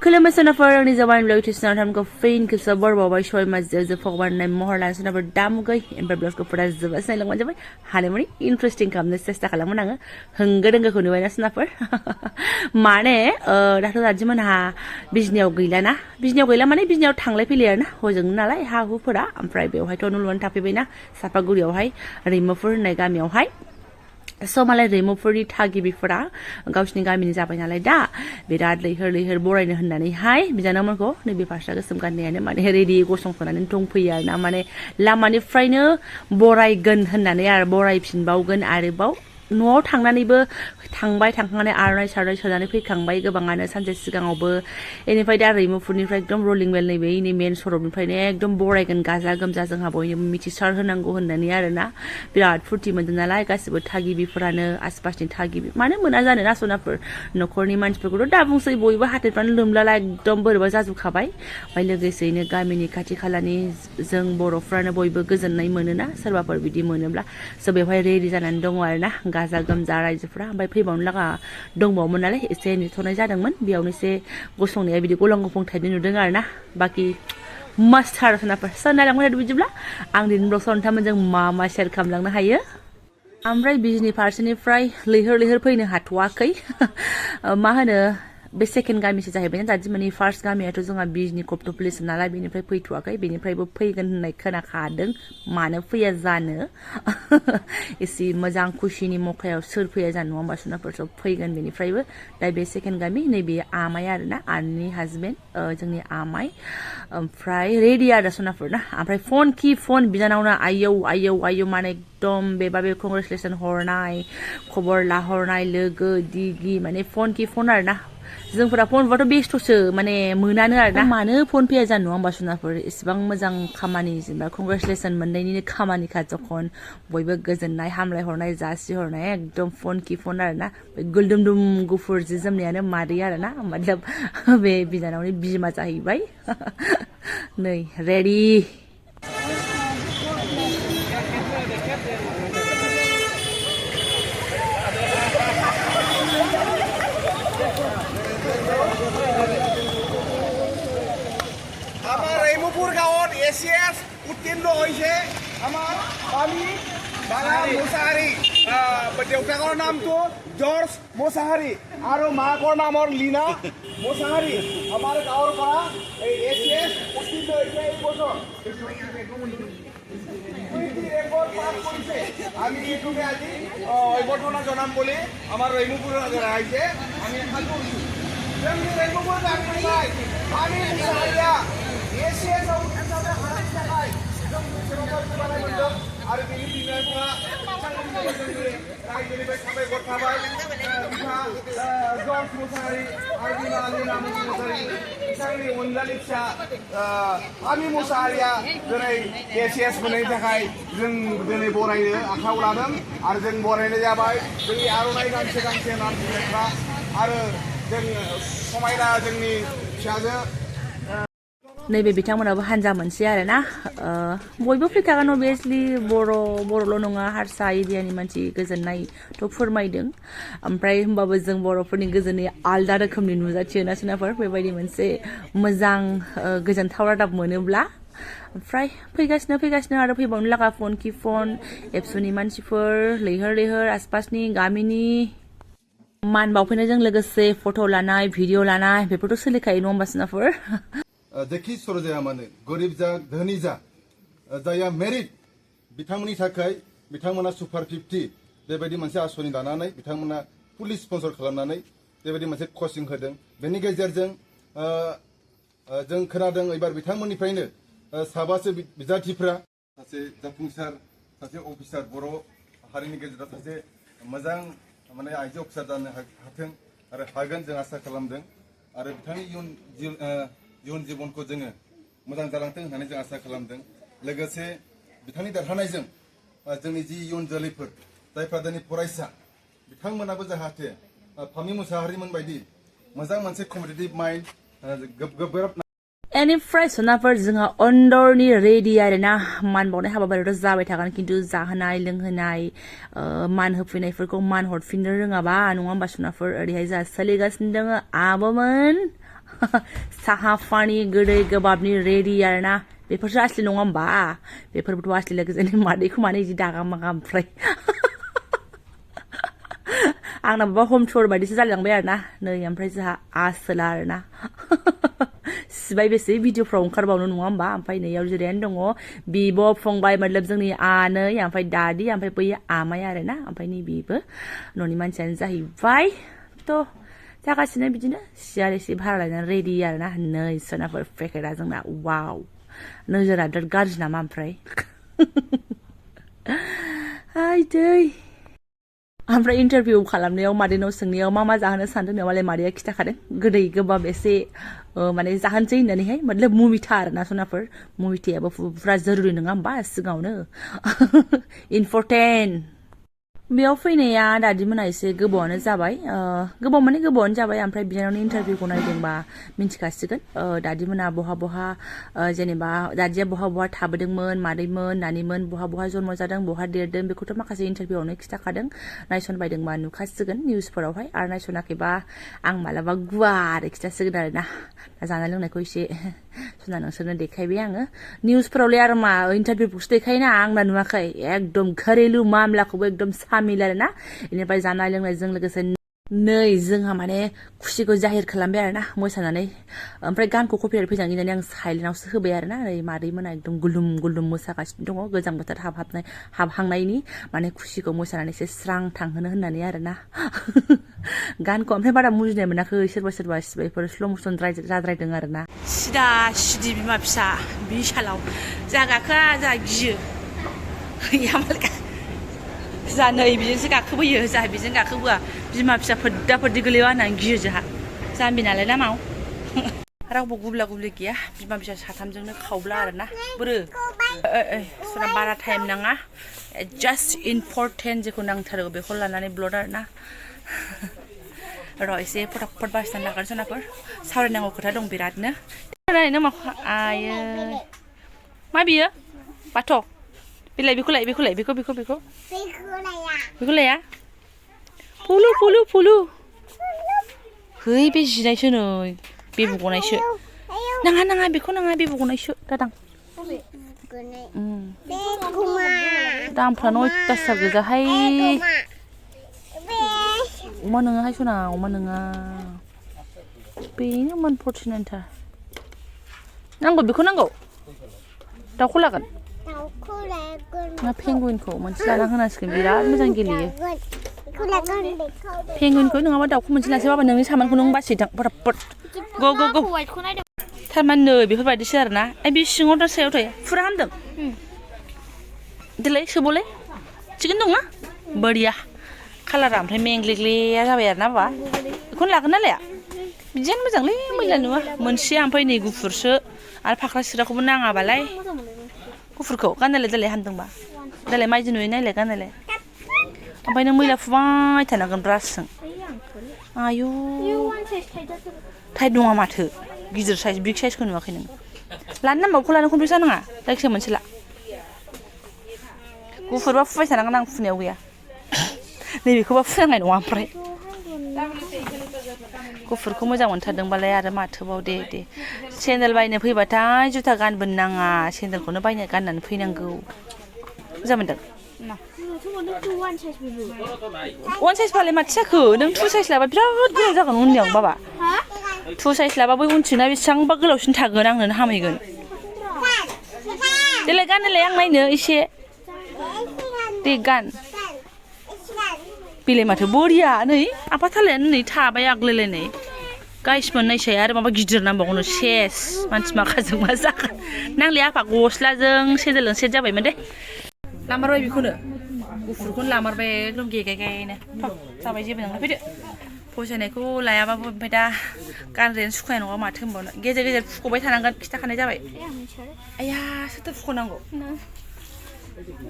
खुलुमबाय सोनाफोर आंनि Jobanivlog टिउसनाव थामखौ फिन खेबसे बरबावबाय सय मासजों फगबारनाय महर लाना सोनाफोर दामुगै एमफ्राय ब्लगफोरा जोबोद नायलांबाय हानायमानि इन्टारेस्टिं खालामनो सेस्था खालामोन आङो होंगो दोंगोखौ नुबायना सोनाफोर माने दाथ' दादिमोनहा बिजनियाव गैला माने बिजनियाव थांलाय फैलाय आरोना हजों नालाय हा हुफोरा ओमफ्राय बेवहायथ' न' लुनानै थाफैबायना सापागुरियावहाय रैमोफोर होननाय गामियावहाय स' मालाय रैमोफोरनि थागिबिफोरा गावसिनि गामिनि जाबाय नालाय दा बिराद लैहोर बरायनो होननानैहाय बिजानावमोनखौ नैबे फास्रा गोसोम गाननायानो माने रेडि गसंथ'नानै दंफैयो आरोना माने लामानिफ्रायनो बरायगोन होननानै आरो बरायफिनबावगोन आरोबाव न'आव थांनानैबो थांखांनानै आर'नाइ सारनाइ सोनानै फैखांबाय गोबाङानो सानसे सिगाङावबो बेनिफ्राय दा रैमोफोरनिफ्राय एकदम रलिं बेल नैबे मेन सरबनिफ्रायनो एकदम बरायगोन गाजा गोमजा जोंहा बयनोबो मिथिसार होनांगौ होननानै आरोना बिराद फुर्ति मोनदों नालाय गासिबो थागिबिफोरानो आसपासनि थागिबि मानो मोना जानो ना सनाफोर न'खरनि मानसिफोरखौथ' दा बुंसै बयबो हाथायफ्रानो लोमलाला एकदम बोरैबा जाजोबखाबाय ओमफ्राय लोगोसेयैनो गामिनि खाथि खालानि जों बर'फ्रानो बयबो गोजोननाय मोनोना सोरबाफोर बिदि मोनोब्ला स' बेवहाय रेडि जानानै दङ आरोना गाजा गोमजा रायजोफ्रा ओमफ्राय फैबावनो लागा दंबावोमोन नालाय एसे नेथ'नाय जादोंमोन बेयावनो एसे गसंनाया बिदि गलं गफं टाइपनि नुदों आरोना बाखि मस्त आरो सोनाफोर स' नायलांबाय थादो बिदिब्ला आं दिनै ब्लग नोंथांमोनजों मा शेयार खालामलांनो हायो ओमफ्राय बिजनि फारसेनिफ्राय लैहोर फैनो हाथ'वाखै मा होनो बे सेकेन्ड गामिसो जाहैबाय दादि माने फार्स्ट गामियाथ' जोंहा बिजनि कप्ट'पलिस नालाय बेनिफ्राय फैथ'वाखै बेनिफ्रायबो फैगोन होननाय खोनाखादों मानो फैया जानो एसे मोजां खुसिनि मखायाव सोर फैया जानो नङा होमबा सोनाफोर सब फैगोन बेनिफ्रायबो दा बे सेकेन्ड गामि नैबे आमाय आरोना आंनि हाजबेन्ड जोंनि आमाय ओमफ्राय रेडि आरो सोनाफोर ना ओमफ्राय फन बिनानावनो आयौ माने एकदम बेबा बे कंग्रेचुलेसन हरनाय खबर लाहरनाय लोगो दिगि माने फन आरोना जोंफोरा फन बुबाथ' बेस्थ'सो माने मोनानो आरोना मानो फन फैया जानो नङा होमबा सोनाफोर इसेबां मोजां खामानि जेनेबा कंग्रेचुलेसन मोननायनिनो खामानिखा जखन बयबो गोजोननाय हामलाय हरनाय जासि हरनाय एकदम फन आरोना गुलदुमदुम गुफुर जि जोमनायानो मादै आरोना मतलब बे बिनानावनि बिमा जाहैबाय नै रेडि এছিয়াছ উত্তীৰ্ণ হৈছে আমাৰ ফামি মুছাহাৰী দেউতাকৰ নামটো জৰ্জ মুছাহাৰী আৰু মাকৰ নামৰ লীনা মুছাহাৰী আমাৰ গাঁৱৰ পৰা এই এছিয়াছ উত্তীৰ্ণ হৈছে এই বছৰ আমি এইটোকে আজি অভ্যৰ্থনা জনাম বুলি আমাৰ ৰৈমুপুৰ ৰাইজে আমি আশা কৰিছোঁ ৰৈমুপুৰ ফামি মুছাহাৰীয়া आरो बेनि बिमाया रायजोनिफ्राय साबायखर थाबाय बिफा जर्ज मुसाहारि आरो बिमा लीना मुसाहारि बिथांनि अनजालि फिसा फामि मुसाहारिया दिनै एसिएस मोननायनि थाखाय जों दिनै बरायनो आखायाव लादों आरो जों बरायनाय जाबाय जोंनि आर'नाइ गांसे नाम बिलाइफ्रा आरो जों समायना जोंनि फिसाजो नैबे बिथांमोनाबो हानजा मोनसे आरोना बयबो फैखागोन अबियासलि बर'ल' नङा हारसा एरियानि मानसि गोजोननायथ' फोरमायदों ओमफ्राय होमबाबो जों बर'फोरनि गोजोननाय आलदा रोखोमनि नुजाथियो ना सोनाफोर बेबायदि मोनसे मोजां गोजोनथाव रादाब मोनोब्ला ओमफ्राय फैगासिनो आरो फैबावनो लागा फन एबसुनि मानसिफोर लैहोर आसपासनि गामिनि मान बावफैनायजों लोगोसे फट' लानाय भिडिअ लानाय बेफोरथ' सोलिखायो नङा होमबा सोनाफोर जेखि सर जाया मानो गरिब जा धोनि जा जायहा मेरिट बिथांमोननि थाखाय बिथांमोना सुपार 50 बेबायदि मोनसे आसनि दानानै बिथांमोना पुलिस स्पन्सर खालामनानै बेबायदि मोनसे कचिं होदों बेनि गेजेरजों जों खोनादों एबार बिथांमोननिफ्रायनो साबासो बिजाथिफ्रा सासे जाफुंसार सासे अफिसार बर' हारिनि गेजेराव सासे मोजां माने आइजो अफिसार जानो हाथों आरो हागोन जों आसा खालामदों आरो बिथांनि इयुन जिबनखौ जोङो मोजां जालांथों होननानै जों आसा खालामदों लोगोसे बिथांनि देरहानायजों जोंनि जि इयुन जोलैफोर जायफ्रा दिनै फरायसा बिथांमोनाबो जाहाथे फामि मुसाहारिमोन बायदि मोजां मोनसे कम्पिटिटिभ माइन्ड गोब्राब बेनिफ्राय सोनाफोर जोंहा अन्दरनि रेडि आरोना मान बावनाय हाबाफारियाथ' जाबाय थागोन खिन्थु जाहोनाय लोंहोनाय मान होफैनायफोरखौ मान हरफिननो रोङाबा नङा होमबा सोनाफोर ओरैहाय जा सोलिगासिनो दङ आब'मोन साहा फानि गोदै गोबाबनि रेडि आरोना बेफोरसो असलि नङा होमबा बेफोरबोथ' असलि लोगोजोंनि मादैखौ मानो इदि दागा मागा ओमफ्राय आंना माबा हम टुर बायदिसो जालांबाय आरोना नै ओमफ्राय जोंहा आसोला आरोना सिबाय बेसे भिडिअफ्राव ओंखारबावनो नङा होमबा ओमफ्राय नैयाव जिरायनानै दङ बिब' फंबाय मतलब जोंनि आनै ओमफ्राय दादि ओमफ्राय बै आमाय आरोना ओमफ्राय नै बेबो न'नि मानसियानो जाहैबाय थ' जागासिनो बिदिनो सियार एसे भारा लायनानै रेडि आरोना नै सोनाफोर पेकेटआ जोंना वाव नोजोरा बिराद गाज्रि नामा ओमफ्राय आइ दै ओमफ्राय इन्टारभिउ खालामनायाव मादैनाव सोंनायाव मा जाहोनो सानदों मालाय मादैया खिथाखादों गोदै गोबाब एसे माने जाहोनसै होननानैहाय मतलब मुमिथा आरोना सनाफोर मुमिथायाबो फुरा जरुरि नङा होमबा सिगाङावनो इम्परटेन्ट बेयाव फैनाया दादिमोना एसे गोबावानो जाबाय गोबाव माने गोबावानो जाबाय ओमफ्राय बिनानावनि इन्टारभिउखौ नायदोंबा मिन्थिखासिगोन दादिमोना बहा जेनेबा दादिया बहा थाबोदोंमोन मादैमोन नानिमोन बहा जन्म जादों बहा देरदों बेखौथ' माखासे इन्टारभिउआवनो खिथाखादों नायसनबायदोंबा नुखासिगोन निउसफोरावहाय आरो नायसनाखैबा आं मालाबा गुवारै खिथासिगोन आरोना जानाय लोंनायखौ एसे सुना नोंसोरनो देखायबाय आङो निउसफोरावलाय आरो मा इन्टारभिउखौसो देखायोना आंना नुवाखै एकदम घरेलु मामलाखौबो एकदम सामिल आरोना बेनिफ्राय जानाय लोंनायजों लोगोसे नै जोंहा माने खुसिखौ जाहिर खालामबाय आरोना मोसानानै ओमफ्राय गानखौ कपिराइट फैजानो गिनानै आं साइलेन्टआवसो होबाय आरोना नै मादैमोना एकदम गुलुम गुलुम मोसागासिनो दङ गोजां बोथोर हाबहांनायनि माने खुसिखौ मोसानानै एसे स्रां थांहोनो होननानै आरोना गानखौ ओमफ्राय बारा मुजिनाय मोनाखै सोरबा सिबायफोर स्ल' मसन जाद्रायदों आरोना सिदा सिदि बिमा फिसा बिसालाव जा गाखोआ जा गियो जा नै बिजोंसो गाखोबोयो जा बिजों गाखोबोआ बिमा फिसा फोद्दा फोद्दि गोलैया होननानै गियो जोंहा जाम्बि नालाय लामाव रावबो गुबला गुबलि गैया बिमा फिसा साथामजोंनो खावब्ला आरोना बोरो सोरना बारा टाइम नाङा जास्ट इम्परटेन्ट जेखौ नांथारगौ बेखौ लानानै ब्लड आरोना र' एसे फटाफट बासिनानै लागोन सोनाफोर सावरायनांगौ खोथा दं बिरादनो आयो मा बियो बाथ' बिलाइ बेखौ लाया फुलु है बे जिनायसो नै बेबु गनायसो नाङा बेखौ नाङा बेबु गनायसो दादां दामफ्रानो अयथासार गोजाहाय अमा नोङाहाय सना अमा नोङा बेनो मोनफरटिनाइनथार नांगौ बेखौ नांगौ दाउखौ लागोन ना पेंगुइनखौ मोनसे लाना होनांसिगोन बिराद मोजां गेलेयो पेंगुइनखौ नङाबा दाउखौ मोनसे लानोसै बाबा नोंनि सामानखौ नों बासिथां फटाफट गो थारमाने नै बेफोरबायदिसो आरोना बे सिङाव दा सायाव थायो फुरा हामदों देलाय सोबावलाय थिगैनो दंना बरिया कालारा ओमफ्राय मेंग्लेग्लेया जाबाय आरोना बाबा बेखौनो लागोन ना लाया बिदियानो मोजांलै मैला नुवा मोनसेया ओमफ्राय नै गुफुरसो आरो फाख्रा सिख्राखौबो नाङाबालाय गुफुरखौ गाननायलाय दालाय हामदोंबा दालाय माइदि नुयो नायलाय गाननायलाय ओमफ्राय नों मैला फुबाय थानांगोन ब्रासजों आयु टाइट नङा माथो गिदिर साइज बिग साइजखौ नुवाखै नों लानो नांबावखौ लानो कमप्लिट जानाङा जायखिजाया मोनसे ला गुफुरबा फुबाय थानांगोन आं फुनायाव गैया नैबेखौबा फुनांनाय नङा ओमफ्राय गुफुरखौ मोजां मोनथारदोंबालाय आरो माथोबाव दे सेन्देल बायनो फैबाथाय जुथा गानबोनो नाङा सेन्देलखौनो बायनो गाननानै फैनांगौ मोजां मोनदों वान साइज बालाय माथो जाखो नों टु साइज लाबा बिराद गोलाव जागोन उननियाव बाबा टु साइज लाबा बै उनथिंना बेसेबांबा गोलावसिन थागोन आंनो हामहैगोन देलाय गानलाय आं नायनो एसे दे गान बेलाय माथो बरिया नै आफाथालायानो नै थाबाय आग्लायलायनाय गाइसमोन नायसाय आरो माबा गिदिर नांबावगौनो सेस मानसि माखाजों मा जागोन नांलाय आफा गस्लाजों सेन्देलजों सेट जाबायमोन दे लामारबाय बेखौनो गुफुरखौनो लामारबाय एकदम गेगायगायनो जाबाय जेबो नङा फैदो फसायनायखौ लायाबाबो ओमफ्राय दा गानग्रायानो सुखानाय नङा माथो होनबावनो गेजेर फुख'बाय थानांगोन खिथाखानाय जाबाय आया सोरथो फुख'नांगौ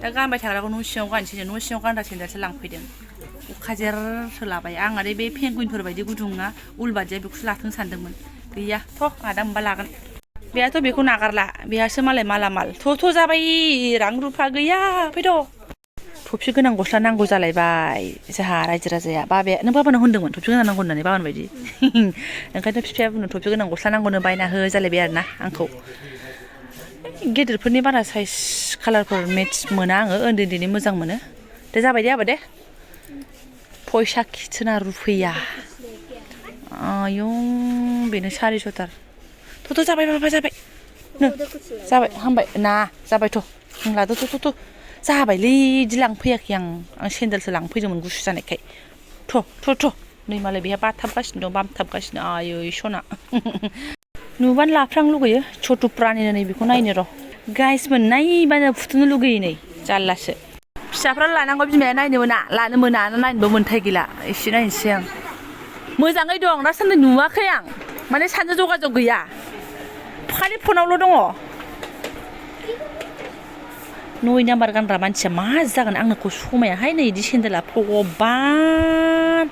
दा गानबाय थाग्राखौ न' सिङाव गानसै न' सिङाव गानग्रा सेन्देलसो लांफैदों अखाजेरसो लाबाय आं आरो बे पेंगुइनफोर बायदि गुदुङा उल बादिया बेखौसो लाथों सानदोंमोन गैया थ' आदा होनबा लागोन बेहाथ' बेखौ नागारला बेहासो मालाय मालामाल थ' जाबाय रां रुफा गैया फैद' थफि गोनां गस्ला नांगौ जालायबाय जोंहा रायजो राजाया बाबाया नों बाबानाव होनदोंमोन थफि गोनां नांगौ होननानै बाबानि बायदि ओंखायनो बिफाया बुंनो थफि गोनां गस्ला नांगौनो बायना हो जालायबाय आरोना आंखौ गेदेरफोरनि बारा साइज कालारफोर मेट्स मोना आङो उन्दैनि मोजां मोनो दे जाबाय दे आबा दे फैसा खिथोना रुफैया आयं बेनो 400थार थ' जाबाय बाबा जाबाय नो जाबाय हामबाय ना जाबायथ' नों लादो थ' जाबायलै इदि लांफैयाखै आं सेन्देलसो लांफैदोंमोन गुसु जानायखाय थ' नै मालाय बेहा बाथाबगासिनो दं बामथाबगासिनो आयै सना नुबानो लाफ्रां लुगैयो छटु प्रानिनो नै बेखौ नायनो र' गाइसमोन नायबानो फुथुनो लुगैयो नै जारलासो फिसाफ्रा लानांगौ बिमाया नायनो मोना लानो मोना नायनोबो मोनथाय गैला एसे नायनोसै आं मोजाङै दं दासान्दि नुवाखै आं माने सानजों जगाजग गैया खालि फनावल' दङ 9 नाम्बार गानग्रा मानसिया मा जागोन आंनोखौ समायाहाय नै इदि सेन्देला भगबान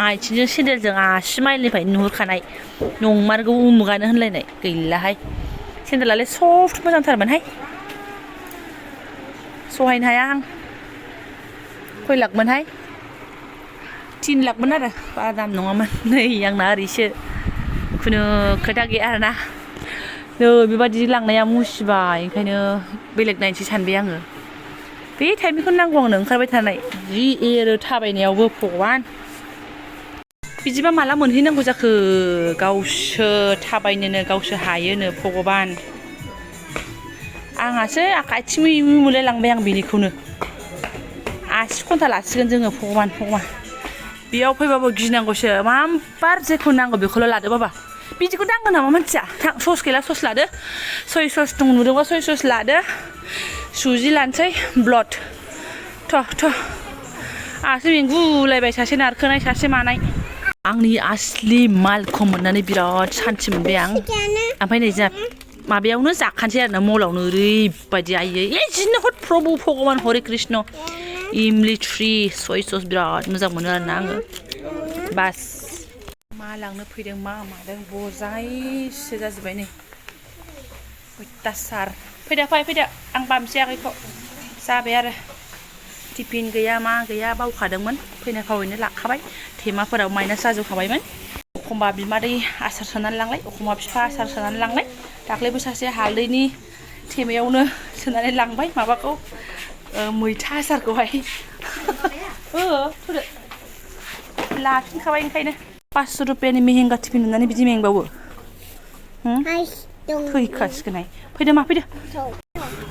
आथिंजों सेन्देलजों आसि माइलनिफ्राय नुहुरखानाय नंमारगौ उमुगानो होनलायनाय गैलाहाय सेन्देलालाय सफ्ट मोजांथारमोनहाय सहायनो हाया आं खय लाखमोनहाय 3 लाखमोन आरो बारा दाम नङामोन नै आंना ओरैसो खुनु खोथा गैया आरोना नै बेबादि लांनाया मुसिबाय ओंखायनो बेलेग नायनोसै सानबाय आङो बे टाइपनिखौनो नांगौ आंनो ओंखारबाय थानाय जि एरो थाबायनायावबो भगबान बिदिबा माला मोनहैनांगौ जाखो गावसो थाबायनोनो गावसो हायोनो भगबान आंहासो आथिं मोलाय लांबाय आं बेनिखौनो आसि खन्था लासिगोन जोङो भगबान बेयाव फैबाबो गिनांगौसो माम्पार जेखौ नांगौ बेखौल' लादो बाबा बिदिखौ दांगोन नामा मानसिया थां सस गैला सस लादो सय सस दं नुदोंबा सय सस लादो सुजि लानोसै ब्लड थ' आंहासो मेंगुलायबाय सासे नारखोनाय सासे मानाय आंनि आसलि मालखौ मोननानै बिराद सान्थि मोनबाय आं ओमफ्राय नै जोंहा माबायावनो जाखानोसै आरोना मलावनो ओरैबायदि आयै जिनो हट प्रभु भगबान हरे कृष्ण इमलि 3 सय सस बिराद मोजां मोनो आरोना आङो बास मा लांनो फैदों मा मादों बजायसो जाजोब्बाय नै अयथासार फैदो आं बामसै आगैखौ जाबाय आरो टिफिन गैया मा गैया बावखादोंमोन फैनाय फावैनो लाखाबाय थेमाफोराव माइनास जाजोबखाबायमोन एखमबा बिमादै आसार सोनानै लांलाय एखमबा बिफा आसार सोनानै लांलाय दाख्लैबो सासे हालदैनि थेमायावनो सोनानै लांबाय माबाखौ मैथा आसारखौहाय थुदो लाफिनखाबाय ओंखायनो 500 रुपियानि मेहेंगा टिफिन नुनानै बिदि मेंबावो थैखासिगोनहाय फैदो मा फैदो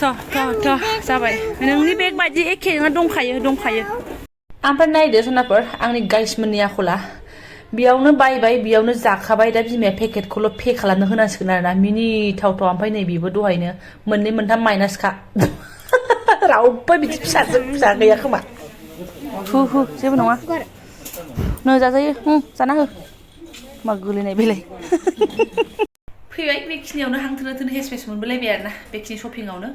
थ' जाबाय नोंनि बेग बायदि एखे दंखायो ओमफ्राय नायदो सनाफोर आंनि गाइसमोननि आखला बेयावनो बायबाय बेयावनो जाखाबाय दा बिमाया पेकेटखौल' पे खालामनो होनांसिगोन आरोना मिनिथावथाव ओमफ्राय नै बेबो दहायनो 2-3 माइनासखा रावबो बिदि फिसा गैया खोमा जेबो नङा नो जाजायो जाना हो मा गोलैनाय बेलाय फैबाय बेखिनियावनो हां थोनो हेसमेस मोनबोलायबाय आरोना बेखिनि शपिंआवनो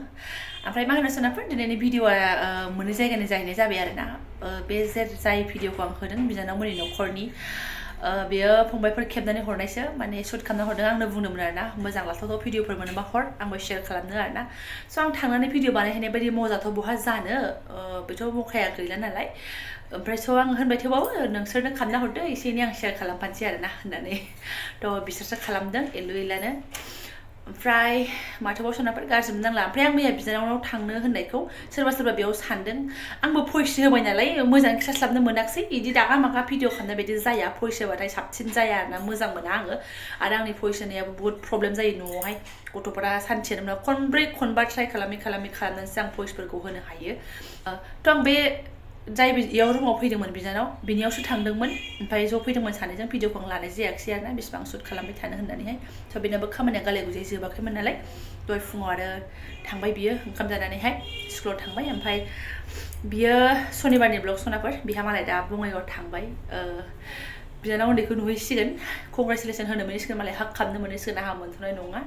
ओमफ्राय मा होनो सोनाफोर दिनैनि भिडिअआ मोननै जायगानि जाहैनाय जाबाय आरोना बे जाय भिडिअखौ आं होदों बिनानावमोननि न'खरनि बेयो फंबायफोर खेबनानै हरनायसो माने शुट खालामना हरदों आंनो बुंदोंमोन आरोना मोजां लाथावथाव भिडिअफोर मोनोबा हर आंबो शेयार खालामनो आरोना स' आं थांनानै भिडिअ बानायहैनाय बायदि मजाथ' बहा जानो बेथ' मखाया गैला नालाय ओमफ्राय स' आं होनबाय थेवबाबो नोंसोरनो खालामना हरदो एसे एनै आं शेयार खालामफानोसै आरोना होननानै थ' बिसोरसो खालामदों एलुएलानो ओमफ्राय माथोबाव सोनाफोर गाज्रि मोननांला ओमफ्राय आं मैया बिनानावनाव थांनो होननायखौ सोरबा बेयाव सानदों आंबो भइस होबाय नालाय मोजाङै खिथास्लाबनो मोनाखिसै बिदि दागा मागा भिडिअ खालामनाय बायदि जाया भइस होबाथाय साबसिन जाया आरोना मोजां मोना आङो आरो आंनि भइस होनायाबो बुहुत प्रब्लेम जायो न'आवहाय गथ'फोरा सानसेयावनो 4-5 ट्राइ खालामनानैसो आं भइसफोरखौ होनो हायो थ' आं बे जाय बेयाव रुमाव फैदोंमोन बिनानाव बिनियावसो थांदोंमोन ओमफ्राय ज' फैदोंमोन सानैजों भिडिअखौ आं लानाय जायाखिसै आरोना बेसिबां शुट खालामबाय थानो होननानैहाय स' बेनाबो खामानिया गाले गुजाय जोबाखैमोन नालाय दहाय फुङाव आरो थांबाय बियो ओंखाम जानानैहाय स्कुलाव थांबाय ओमफ्राय बियो सनिबारनि ब्लग सनाफोर बिहा मालाय दा बङाइगाव थांबाय बिनानाव उन्दैखौ नुहैसिगोन कंग्रेचुलेसन होनो मोनहैसिगोन मालाय हाग खालामनो मोनहैसिगोन आंहा मोनथ'नाय नङा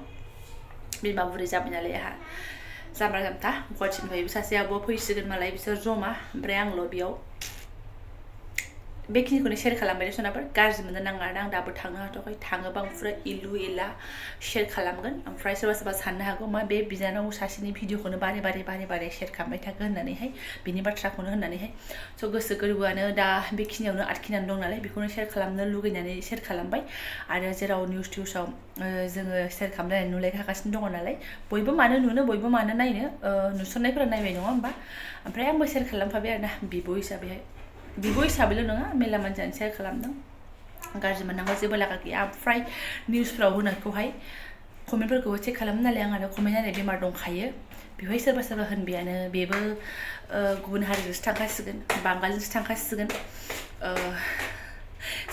बिमा बुरै जाबाय नालाय आंहा जाम्बा जाम्था गुवाहाटिनिफ्रायबो सासे आब'आ फैसिगोन मालाय बिसोर जमा ओमफ्राय आंल' बेयाव बेखिनिखौनो शेयार खालामबाय सोनाफोर गाज्रि मोननो नाङा आरो आं दाबो थांनो हाथ'वाखै थाङोबा आं फुरा इलु इला शेयार खालामगोन ओमफ्राय सोरबा सोरबा साननो हागौ मा बे बिनानाव सासेनि भिडिअखौनो बारे बारे शेयार खालामबाय थागोन होननानैहाय बिनि बाथ्राखौनो होननानैहाय स' गोसो गोरबोआनो दा बेखिनियावनो आटखिनानै दं नालाय बेखौनो शेयार खालामनो लुगैनानै शेयार खालामबाय आरो जेराव निउस टिउसाव जोङो शेयार खालामलायनानै नुलायखागासिनो दङ नालाय बयबो मानो नुनो बयबो मानो नायनो नुसननायफोरा नायबाय नङा होमबा ओमफ्राय आंबो शेयार खालामफाबाय आरोना बिब' हिसाबैल' नङा मेरला मानसियानो शेयार खालामदों गाज्रि मोननांगौ जेबो लागा गैया ओमफ्राय निउसफ्राव होनायखौहाय कमेन्टफोरखौबो चेक खालामो नालाय आंहा कमेन्ट होनाय बेमार दंखायो बेवहाय सोरबा सोरबा होनबायानो बेबो गुबुन हारिजोंसो थांखासिगोन बांगालजोंसो थांखासिगोन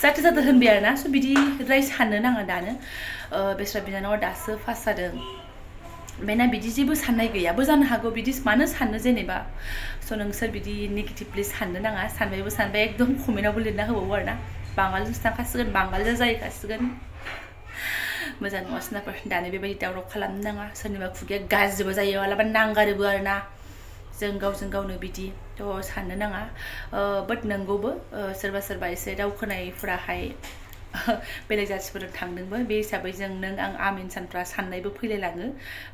जाथो होनबाय आरोना स' बिदिद्राय साननो नाङा दानो बेस्रा बिनानावा दासो पास जादों बेना बिदि जेबो साननाय गैयाबो जानो हागौ बिदि मानो साननो जेनेबा स' नोंसोर बिदि नेगेटिभलि साननो नाङा सानबायबो सानबाय एकदम कमेन्टआवबो लिरना होबावो आरोना बांगालजोंसो थांखासिगोन बांगालजों जाहैखासिगोन मोजां नङा सोनाफोर दानो बेबायदि दावराव खालामनो नाङा सोरनिबा खुगाया गाज्रिबो जायो मालाबा नांगारोबो आरोना जों गावजों गावनो बिदि थ' साननो नाङा बाट नंगौबो सोरबा सोरबा एसे दावखोनायफोराहाय बेलेग जाथिफोरजों थांदोंबो बे हिसाबै जों नों आं आमिन सानफ्रा साननायबो फैलायलाङो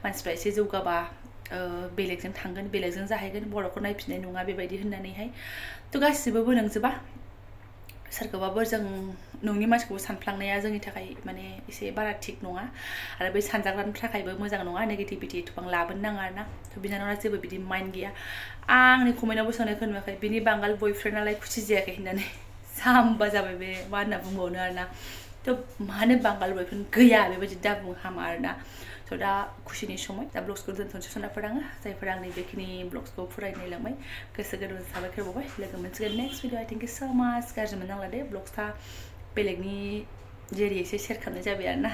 मानसिफ्रा एसे जौगाबा बेलेगजों थांगोन बेलेगजों जाहैगोन बर'खौ नायफिननाय नङा बेबायदि होननानैहाय थ' गासिबो नंजोबा सोरखौबाबो जों नोंनि मानसिखौबो सानफ्लांनाया जोंनि थाखाय माने एसे बारा थिग नङा आरो बै सानजाग्रानि थाखायबो मोजां नङा नेगेटिभिटि एथबां लाबोनो नाङा आरोना थ' बिनानावना जेबो बिदि माइन्ड गैया आंनि कमेन्टआवबो सोंनायखौ नुवाखै बिनि बांगाल बयफ्रेन्डआलाय खुसि जायाखै होननानै जाम्बा जाबाय बे मा होनना बुंबावनो आरोना थ' मानो बांगाल बयफ्रेन्ड गैया बेबायदि दा बुंनो हामा आरोना थ' दा खुसिनि समय दा ब्लग्सखौ दोनथ'नोसै सोनाफोर आङो जायफोरा आंनि बेखिनि ब्लग्सखौ फरायनायलांबाय गोसो गोरबो साबायखर बावबाय लोगो मोनसिगोन next video I thank you स' माच गाज्रि मोननांला दे ब्लग्सआ बेलेगनि जेरै एसे शेयार खालामनाय जाबाय आरोना